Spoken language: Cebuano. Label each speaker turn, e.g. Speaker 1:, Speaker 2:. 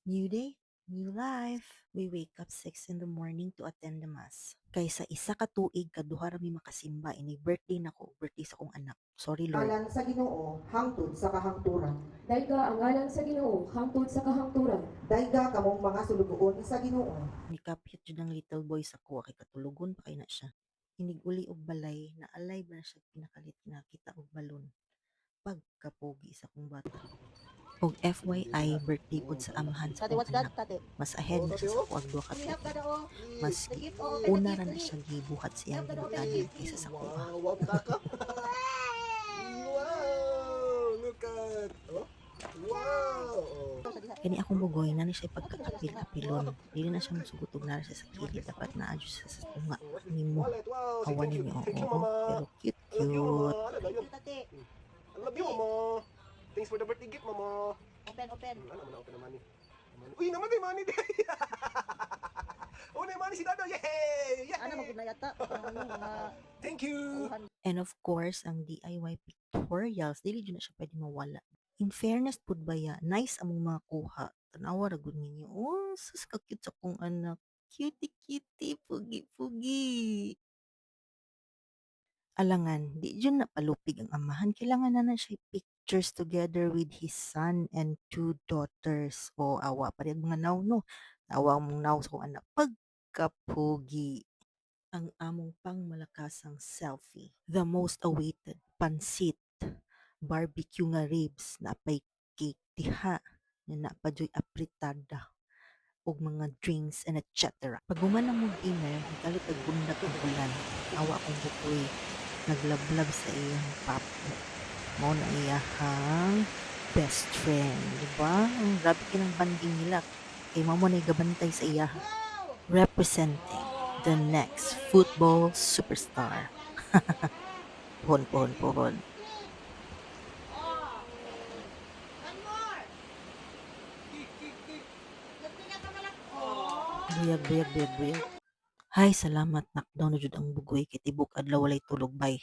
Speaker 1: New day, new life. We wake up 6 in the morning to attend the Mass. Kay sa isa ka tuig, kaduha ra mi makasimba, inig birthday nako, birthday sa akong anak. Sorry, Lord.
Speaker 2: Ngalan sa Ginoo hangtod sa kahangturan.
Speaker 3: Dayga ang ngalan sa Ginoo hangtod sa kahangturan.
Speaker 2: Dayga kamong mga sulugoon sa Ginoo.
Speaker 1: Nikapit jud ang little boy sa kuha kay katulugon pa kay na siya. Inig uli og balay, naalay ba na siya pinakalit nakita og balon. Pagkapogi sa akong bata. Og FYI, birthday pod sa amahan sa
Speaker 4: Tate,
Speaker 1: akong
Speaker 4: what's that,
Speaker 1: anak.
Speaker 4: tate?
Speaker 1: Mas ahead na siya sa kuag 2 ka
Speaker 4: We have
Speaker 1: tuig.
Speaker 4: that, oh.
Speaker 1: Mas
Speaker 4: The gift, oh, open the
Speaker 1: una
Speaker 4: gift,
Speaker 1: ra na
Speaker 4: dali.
Speaker 1: Siya gibuhat sa iyang gibutangan kaysa sa kuha.
Speaker 5: Wow, wow, kaka. Wow, look at. Oh. Wow. Oh.
Speaker 1: Kani akong bugoy na ni siya pagkaapil-apilon. Dili na siya musugot og naa siya sa kilid, dapat naa jud siya sa tunga nimo.
Speaker 5: Wallet, wow. Say
Speaker 1: Awa
Speaker 5: thank you.
Speaker 1: ninyo,
Speaker 5: Thank you,
Speaker 1: oo,
Speaker 5: Mama.
Speaker 1: pero cute
Speaker 5: I love you,
Speaker 1: cute.
Speaker 5: Mama. Ano ba yun?
Speaker 4: Thank you, tate.
Speaker 5: I love you, Mama. Thanks for the birthday gift, Mama.
Speaker 4: Open, open.
Speaker 5: Ano man, open na money. Money. Uy, naman may money. Oh, na money si Dado. Yay! Yay!
Speaker 4: Ano, magud na yata. Ano, mga
Speaker 5: Thank you.
Speaker 4: tauhan.
Speaker 1: And of course, ang DIY pictorials, dili jud na siya pwede mawala. In fairness pud baya, nice among mga kuha. Tanawa ra gud ninyo. Oh, sus, ka-cute sa akong anak. Cutie cutie, pugi pugi. Alangan, di jud na palupig ang amahan. Kailangan na na siya pictures together with his son and two daughters. O awa parehag mga naw, no. Awa mong naw sa akong anak. Pagkapugi. Ang among pangmalakasang selfie. The most awaited pansit. Barbecue nga ribs, napay cake diha, nga napa juy apritada ug mga drinks and etc. Pag human na mo dinner, kalit og bundak ang ulan. Awa akong bukoy naglablab sa iyang papo. Mao na iyahang best friend, di ba? Ang grabe kinang bonding nila. Kay mao mo na gabantay sa iyaha. Representing the next football superstar. Pohon, pohon, pohon.
Speaker 4: Oh. One more. Yung pinakamalak. Oh.
Speaker 1: Buyag, buyag, buyag, buyag. Hay, salamat. Knockdown na jud ang bugoy kay tibok adlaw walay tulog, bay.